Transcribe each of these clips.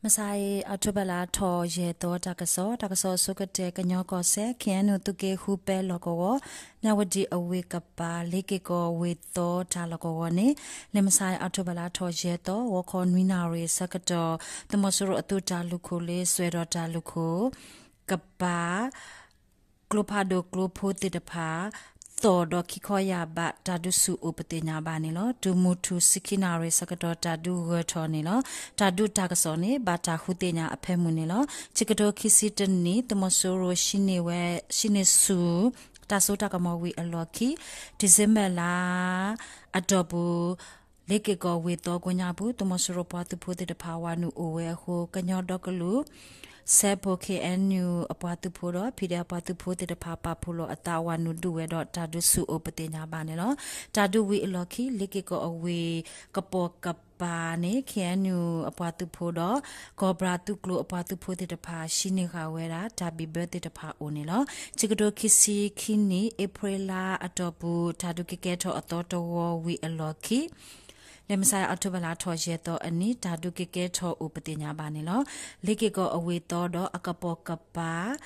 မုၢ်ဆါအံၤ အီးထိဘၢၣ်လါထီၣ်ယဲၢ်သီတၢ်ကစီၣ်, တၢ်ကစီၣ်အဆိကတၢၢ် ကညီကီၢ်စဲၣ် ခ့ၣ်အဲၣ်ယူၣ် သုးက့ဃုပဲလီၢ်ကဝီၤ, မၠၣ်ဝတံၣ်အဝ့ၢ်ကပၤ လ့က့ၢ်ကီၢ်ဝ့ၢ်သီတၢ်လီၢ်ကဝီၤန့ၣ် လၢမုၢ်ဆါအံၤ အီးထိဘၢၣ်လါထီၣ်ယဲၢ်သီ ဂီၤခီနွံနၣ်ရံၣ်ဆၢကတီၢ် သုးမီၤစိရိၤအသုးတၢ်လုၢ်ခိၣ်လၢစွဲဒီးတၢ်လုၢ်ခိၣ် ကပၤ ကျိဖးဒိၣ်ကျိဖိသ့ၣ်တဖၣ် သီၣ်ဒီးခံခီယာ်ဘး တၢ်ဒုးဆူၣ်အိၣ်ပသ့ၣ်ညါဘၣ်န့ၣ်လီၤ. တုၤမုၢ်ထူၣ်ဆံခံနၣ်ရံၣ်ဆၢကတီၢ် တၢ်ဒုးဂၢၢ်ထီၣ်န့ၣ်လီၤ. တၢ်ဒုးတၢ်ကစီၣ်န့ၣ် ဘၣ်တၢ်ဃုသ့ၣ်ညါအဖၢမုၢ်န့ၣ်လီၤ. ဆံးကတိၤခံဆံတနံၣ် သုးမီၤစိရိၤ ဟံးန့ၢ်ဆူၣ် တၢ်စိတၢ်ကမီၤဝံၤအလီၢ်ခံ December လါ အတီၢ်ပူၤ လ့က့ၢ်ကီၢ်ဝ့ၢ်သီကိးညါပူၤ သုးမီၤစိရိၤပှၤသုးဖိသ့ၣ်တဖၣ် ဝၤနုာ်အိၣ်ဝဲအဃိ ကညီဒီကလုာ် စဲးဖိ ခ့ၣ်အဲၣ်ယူၣ် အပှၤသုးဖိဒီး ဖံးဒဲး အပှၤသုးဖိသ့ၣ်တဖၣ် ပာ်ဖှိၣ်လီၤအသး ဝၤနုာ်ဒုးဝဲဒီး တၢ်ဒုးဆူၣ်အိၣ်ပသ့ၣ်ညါဘၣ်န့ၣ်လီၤ. တၢ်ဒုးဝံၤအလီၢ်ခံ လ့က့ၢ်ကီၢ်အဝ့ၢ် ကပိာ်ကပၤန့ၣ် ခ့ၣ်အဲၣ်ယူၣ် အပှၤသုးဖိဒီး ကီၢ်ပြးသုးကျိၤအပှၤသုးဖိသ့ၣ်တဖၣ် ဟံးန့ၢ်ဃာ်ဝဲဒၣ် တၢ်ဘံၣ်ဘၢသ့ၣ်တဖၣ်အိၣ်န့ၣ်လီၤ. ဆံးကတိၤခံဆံခံနံၣ် အ့ဖြ့လါအတီၢ်ပူၤ တၢ်ဒုးကကဲထီၣ်အသီတဝီဝံၤအလီၢ်ခံ လၢမုၢ်ဆါအံၤ အီးထိဘၢၣ်လါထီၣ်ယဲၢ်သီအနံၤ တၢ်ဒုးကကဲထီၣ်အိၣ်ပသ့ၣ်ညါဘၣ်န့ၣ်လီၤ. လ့က့ၢ်ကီၢ်အဝ့ၢ်သီဒီးအကပိာ်ကပၤ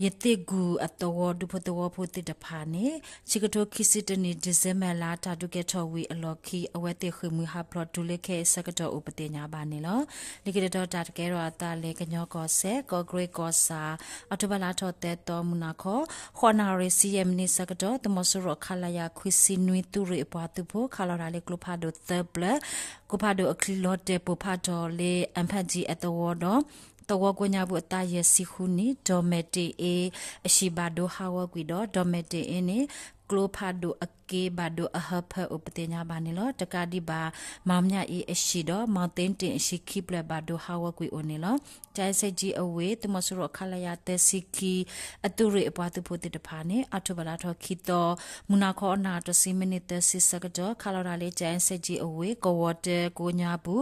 ယသ့ၣ်ကူၣ်အသဝီ ဒူဖိသဝီဖိသ့ၣ်တဖၣ်န့ၣ် ဆံးကတိၤခံဆံတနံၣ် December လါ တၢ်ဒုးကဲထီၣ်ဝံၤအလီၢ်ခံ အဝဲသ့ၣ်ဃ့ၢ်မှံဟးဖျိးတုၤလၢခဲအံၤဆၢကတီၢ်အိၣ်ပသ့ၣ်ညါဘၣ်န့ၣ်လီၤ. လၢခံတတီၤ တၢ်ကဲထီၣ်အသးလၢကညီကီၢ်စဲၣ် ကီၢ်ကရ့ၣ်ကီၢ်ဆၣ် အီးထိဘၢၣ်လါထီၣ်သၢသီ မုၢ်နၤခီ ဃိးနၣ်ရံၣ်ဆံယဲၢ်မံးနံးဆၢကတီၢ် သုးမီၤစိရိၤ ခလရ ခွံဆံနွံ သုးရ့ၣ်အပှၤသုးဖိ ခးလီၤတၢ်လၢကျိဖးဒိၣ်သၢပျၢၤ ကျိဖးဒိၣ်အချံလီၤတဲာ်ပိၢ်ဖးထီၣ်လၢ အမ်ဖၣ်ကၠံအသဝီဒီး သဝီကိးညါပူၤအသးယဲၢ်ဆံဃုနံၣ် ဒီးမဲာ်တ့ၢ်အ့ အဟံၣ်ဘၣ်ဒိဟးဂီၤကွံာ်ဒီး ဒီးမဲာ်တ့ၢ်အ့န့ၣ် ကျိဖးဒိၣ်အက့ဘၣ်ဒိအဟၢဖၢအိၣ်ပသ့ၣ်ညါဘၣ်န့ၣ်လီၤ. တကးဒံးဘၣ် မီၣ်မၠၣ်အ့အဟံၣ်ဒီး မီၣ်သ့တ့ၢ်အဟံၣ်ခံပျၢၤ ဘၣ်ဒိဟးဂီၤကွံာ်အိၣ်န့ၣ်လီၤ. ကၠဲးစဲးကၠံအဝ့ၢ် သုးမီၤစိရိၤ ခလရ သၢဆံခံ အသုးရ့ၣ်အပှၤသုးဖိသ့ၣ်တဖၣ်န့ၣ် အီးထိဘၢၣ်လါထီၣ်ခံသီ မုၢ်နၤခီအနၣ်တဆံမံးနံးသၢဆံဆၢကတီၢ် ခးလီၤတၢ်လၢ ကၠဲးစဲးကၠံအဝ့ၢ် ကဝီၤတၢကိးညါပူၤ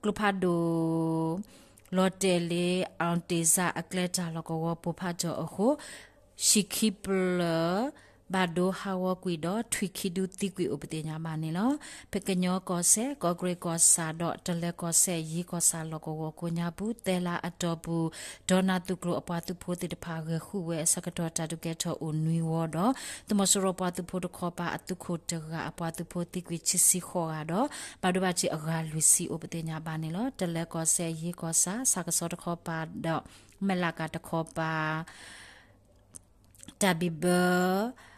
ကျိဖးဒိၣ် လီၤတဲာ်လၢ အောင်တေဇ အကျဲတၢ်လီၢ်ကဝီၤပိၢ်ဖးထီၣ်အဃိ ဟံၣ်ခံပျၢၤ ဘၣ်ဒိဟးဂီၤကွံာ်ဒီး ထွံၣ်ခံဒုသံကွံာ်အိၣ်ပသ့ၣ်ညါဘၣ်န့ၣ်လီၤ. ဖဲကညီကီၢ်စဲၣ် ကီၢ်ကရ့ၣ်ကီၢ်ဆၣ်ဒီး တလၢၤကီၢ်စဲၣ် ယ့ၣ်ကီၢ်ဆၣ်လီၢ်ကဝီၤကိးညါပူၤ သၢလါအတီၢ်ပူၤ ဒီးနၢ်သုးကျိၤအပှၤသုးဖိသ့ၣ်တဖၣ် ဂဲၤဃုာ်ဝဲအဆၢကတီၢ် တၢ်ဒုးကဲထီၣ်အိၣ်နွံဝီဒီး သုးမီၤစိရိၤပှၤသုးဖိတခီပၤအသုးခိၣ်တဂၤအပှၤသုးဖိသံကွံာ်ခံဆံဃိးဂၤဒီး ဘၣ်ဒိဘၣ်ထံးအဂၤလွံၢ်ဆံအိၣ်ပသ့ၣ်ညါဘၣ်န့ၣ်လီၤ. တလၢၤကီၢ်စဲၣ် ယ့ၣ်ကီၢ်ဆၣ် ဆၣ်ကဆီတခီပၤဒီး မဲၣ်လးကၤတခီပၤ တၢ်ဘံၣ်ဘၢ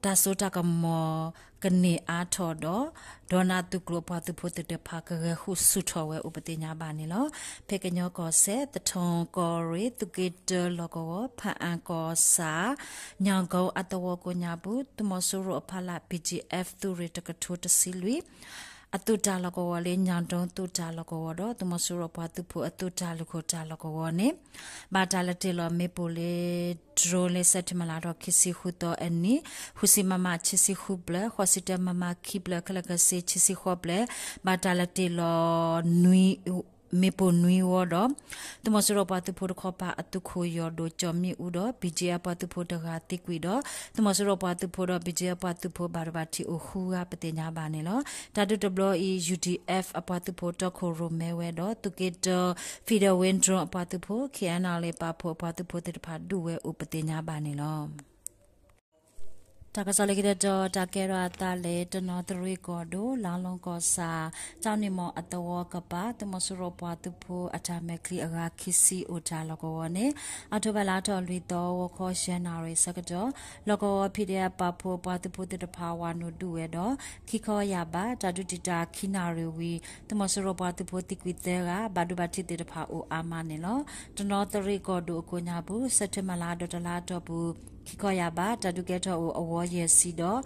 တၢ်စိတၢ်ကမီၤကန့ၢ်အါထီၣ်ဒီး ဒီးနၢ်သုးကျိၤအပှၤသုးဖိသ့ၣ်တဖၣ် ကဂဲၤဃုာ်ဆူၣ်ထီၣ်ဝဲအိၣ်ပသ့ၣ်ညါဘၣ်န့ၣ်လီၤ. ဖဲကညီကီၢ်စဲၣ် သထူကီၢ်ရ့ၣ် သုးက့တၢလီၢ်ကဝီၤ ဖၣ်အၣ်ကီၢ်ဆၣ် ညၣ်ကိအသဝီကိးညါပူၤ သုးမီၤစိရိၤအဖီလာ် BGF သုးရ့ၣ်တကထိတဆံလွံၢ် အသုးတၢ်လီၢ်ကဝီၤလၢ ညၣ်ဒိသုးတၢ်လီၢ်ကဝီၤဒီး သုးမီၤစိရိၤပှၤသုးဖိအသုးတၢ်လုၢ်ခိၣ်တၢ်လီၢ်ကဝီၤန့ၣ် ဘၣ်တၢ်လဲၤတ့ၢ်လီၤမ့ၣ်ပိၢ်လၢ drone လၢ စဲးပထ့ဘၢၣ်လါထီၣ်ခံဆံဃုသီအနံၤ ဃုဆံ MM ခံဆံဃုပျၢၤ ဃိးဆံတၢ MM ခံပျၢၤ ခဲလၢာ်ခဲဆ့ ခံဆံဃိးပျၢၤ ဘၣ်တၢ်လဲၤတ့ၢ်လီၤ မ့ၣ်ပိၢ်နွံဝီဒီး သုးမီၤစိရိၤပှၤသုးဖိတခီပၤအသုးခိၣ်ယီၢ်ဒိၣ်ကၠီၣ်မ့ၣ်အူဒီး BGF ပှၤသုးဖိတဂၤသံကွံာ်ဒီး သုးမီၤစိရိၤပှၤသုးဖိဒီး BGF ပှၤသုးဖိ ဘၣ်ဒိဘၣ်ထံးအိၣ်ဃုဂၤပသ့ၣ်ညါဘၣ်န့ၣ်လီၤ. တၢ်ဒုးတဘျီအံၤ UDF အပှၤသုးဖိတီခိၣ်ရိၣ်မဲဝဲဒီး သုးက့တၢ Federal Wing Drone အပှၤသုးဖိ KNLA ပာ်ဖှိၣ်အပှၤသုးဖိသ့ၣ်တဖၣ်ဒုးဝဲအိၣ်ပသ့ၣ်ညါဘၣ်န့ၣ်လီၤ. တၢ်ကစီၣ်လၢခံတတီၤ တၢ်ကဲထီၣ်အသးလၢ တနီသရံၣ်ကီၢ်ဒိၣ် လါလီကီၢ်ဆၣ် တၢ်နံၣ်မီၢ်အသဝီကပၤ သုးမီၤစိရိၤပှၤသုးဖိအတၢ်မဲာ်ချံအဂၤခံဆံအိၣ်တၢ်လီၢ်ကဝီၤန့ၣ် အီးထိဘၢၣ်လါထီၣ်လွံၢ်သီ ဂီၤခီယဲၢ်နၣ်ရံၣ်ဆၢကတီၢ် လီၢ်ကဝီၤ PDF ပာ်ဖှိၣ်ပှၤသုးဖိသ့ၣ်တဖၣ် ဝၤနုာ်ဒုးဝဲဒီး ခံခီယာ်ဘး တၢ်ဒုးတံာ်တာ်ခံနၣ်ရံၣ်ဝံၤ သုးမီၤစိရိၤပှၤသုးဖိသံကွံာ်သၢဂၤ ဘၣ်ဒိဘၣ်ထံးသ့ၣ်တဖၣ်အိၣ်အါမးန့ၣ်လီၤ. တနီသရံၣ်ကီၢ်ဒိၣ်အကိးညါပူၤ စဲးပထ့ဘၢၣ်လါဒီးတလါအတီၢ်ပူၤ ခံခီယာ်ဘး တၢ်ဒုးကဲထီၣ်အိၣ်အဝီယဲၢ်ဆံဒီး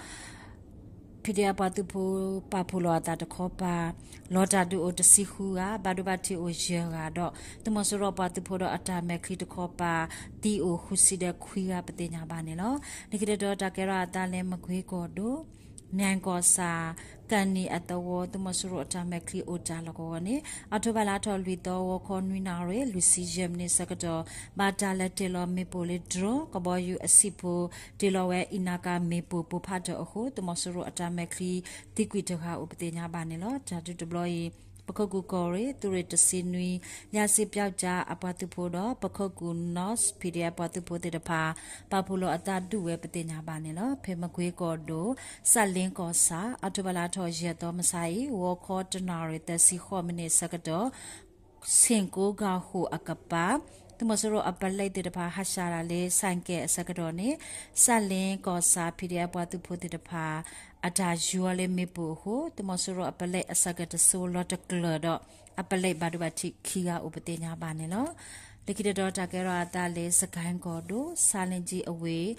ဖံးဒဲးအပှၤသုးဖိ ပာ်ဖှိၣ်လီၤအသးတခီပၤ လီၤတၢ်ဒုးအိၣ်တဆံဃုဂၤ ဘၣ်ဒိဘၣ်ထံးအိၣ်ယဲၢ်ဂၤဒီး သုးမီၤစိရိၤပှၤသုးဖိဒီးအတၢ်မဲာ်ချံတခီပၤ သံအိၣ်ဃုဆံဒီးခွံဂၤပသ့ၣ်ညါဘၣ်န့ၣ်လီၤ. လၢခံတတီၤ တၢ်ကဲထီၣ်အသးလၢမကွ့ကီၢ်ဒိၣ် မၠဲၣ်ကီၢ်ဆၣ် ကၣ်နံၣ်အသဝီ သုးမီၤစိရိၤအတၢ်မဲာ်ချံအိၣ်တၢ်လီၢ်ကဝီၤန့ၣ် အီးထိဘၢၣ်လါထီၣ်လွံၢ်သီ ဂီၤခီနွံနၣ်ရံၣ် လွံၢ်ဆံယဲၢ်မံးနံးဆၢကတီၢ် ဘၣ်တၢ်လဲၤတ့ၢ်လီၤမ့ၣ်ပိၢ်လၢ drone ကဘီယူၤအဆံးဖိ တ့ၢ်လီၤဝဲအံၤနာ်က့မ့ၣ်ပိၢ်ပိၢ်ဖးထီၣ်အဃိ သုးမီၤစိရိၤအတၢ်မဲာ်ချံသံကွံာ်တဂၤအိၣ်ပသ့ၣ်ညါဘၣ်န့ၣ်လီၤ. တၢ်ဒုးတဘျီအံၤ ပခိၣ်ကူၣ်ကီၢ်ရ့ၣ် သုးရ့ၣ်တဆံနွံ လၠၣ်စ့ပျီကၠါအပှၤသုးဖိဒီး ပခိၣ်ကူၣ် North PDF အပှၤသုးဖိသ့ၣ်တဖၣ် ပာ်ဖှိၣ်လီၤအသးဒုးဝဲပသ့ၣ်ညါဘၣ်န့ၣ်လီၤ. ဖဲမကွ့ကီၢ်ဒိၣ် စးလ့ကီၢ်ဆၣ် အီးထိဘၢၣ်လါထီၣ်ယဲၢ်သီမုၢ်ဆါအံၤ ဂီၤခီတနၣ်ရံၣ်သၢဆံဃိးမံးနံးအဆၢကတီၢ် ဆ့ၣ်ကိးကၢ်ဃိၣ်အကပၤ သုးမီၤစိရိၤအပလဲသ့ၣ်တဖၣ် ဟးဆှဲးဒၣ်လၢ ဆိုင်ကယ် အဆၢကတီၢ်န့ၣ် စးလ့ကီၢ်ဆၣ် PDF အပှၤသုးဖိသ့ၣ်တဖၣ် အတၢ်ယူၤအီၤလၢမ့ၣ်ပိၢ်အဃိ သုးမီၤစိရိၤအပလဲအ ဆိုင်ကယ် တစိၤလီၤတကျၢၤဒီး အပလဲဘၣ်ဒိဘၣ်ထံးခံဂၤအိၣ်ပသ့ၣ်ညါဘၣ်န့ၣ်လီၤ. လၢခံတတီၤတၢ်ကဲထီၣ်အသးလၢ စကဲၣ်ကီၢ်ဒိၣ် ဆါလ့ကၠံအဝ့ၢ်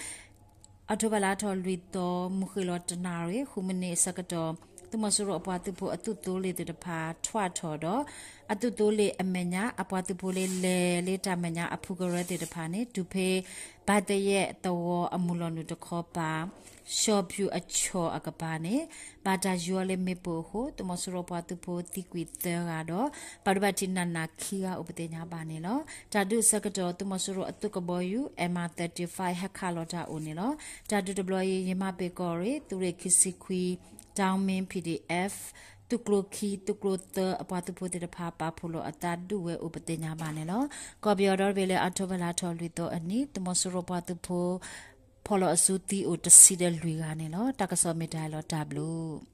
အီးထိဘၢၣ်လါထီၣ်လွံၢ်သီ မုၢ်ဃ့ၢ်လီၤတနၣ်ရံၣ် ဃုမံးနံးအဆၢကတီၢ် သုးမီၤစိရိၤအပှၤသုးဖိအသုးသိလ့ၣ်သ့ၣ်တဖၣ် ထွးထီၣ်ဒီး အသုးသိလ့ၣ်အမဲာ်ညါ အပှၤသုးဖိလၢလဲၤလၢတၢ်မဲာ်ညါအဖုကရၢသ့ၣ်တဖၣ်န့ၣ် တုၤဖဲ ဘၣ်သယဲၣ်သဝီအမုၢ်လီၤနုာ်တခီပၤ ရှီဖၠူၣ်အဆီၣ်အကပၤန့ၣ် ဘၣ်တၢ်ယူၤအီၤလၢမ့ၣ်ပိၢ်အဃိ သုးမီၤစိရိၤအပှၤသုးဖိသံကွံာ်သၢဂၤဒီး ဘၣ်ဒိဘၣ်ထံးနးနးခံဂၤအိၣ်ပသ့ၣ်ညါဘၣ်န့ၣ်လီၤ. တၢ်ဒုးအဆၢကတီၢ် သုးမီၤစိရိၤအသုးကဘီယူၤ M R thirty-five ဟဲခးလီၤတၢ်အိၣ်န့ၣ်လီၤ. တၢ်ဒုးတဘျီအံၤ ယမၤပ့ၤကီၢ်ရ့ၣ် သုးရ့ၣ်ခံဆံခွံ Town Min PDF သုးကျိၤခံ သုးကျိၤသၢအပှၤသုးဖိသ့ၣ်တဖၣ် ပာ်ဖှိၣ်လီၤအသးဒုးဝဲအိၣ်ပသ့ၣ်ညါဘၣ်န့ၣ်လီၤ. ကီၢ်ပယီၤဒီတဘ့ၣ်လၢ အီးထိဘၢၣ်လါထီၣ်လွံၢ်သီအနံၤ သုးမီၤစိရိၤပှၤသုးဖိ ဖီၣ်လီၤအစုသံအိၣ်တဆံဒီးလွံၢ်ဂၤန့ၣ်လီၤ. တၢ်ကစီၣ်မ့ၢ်တၢ်အံၤလီၤ တၢ်ဘျုး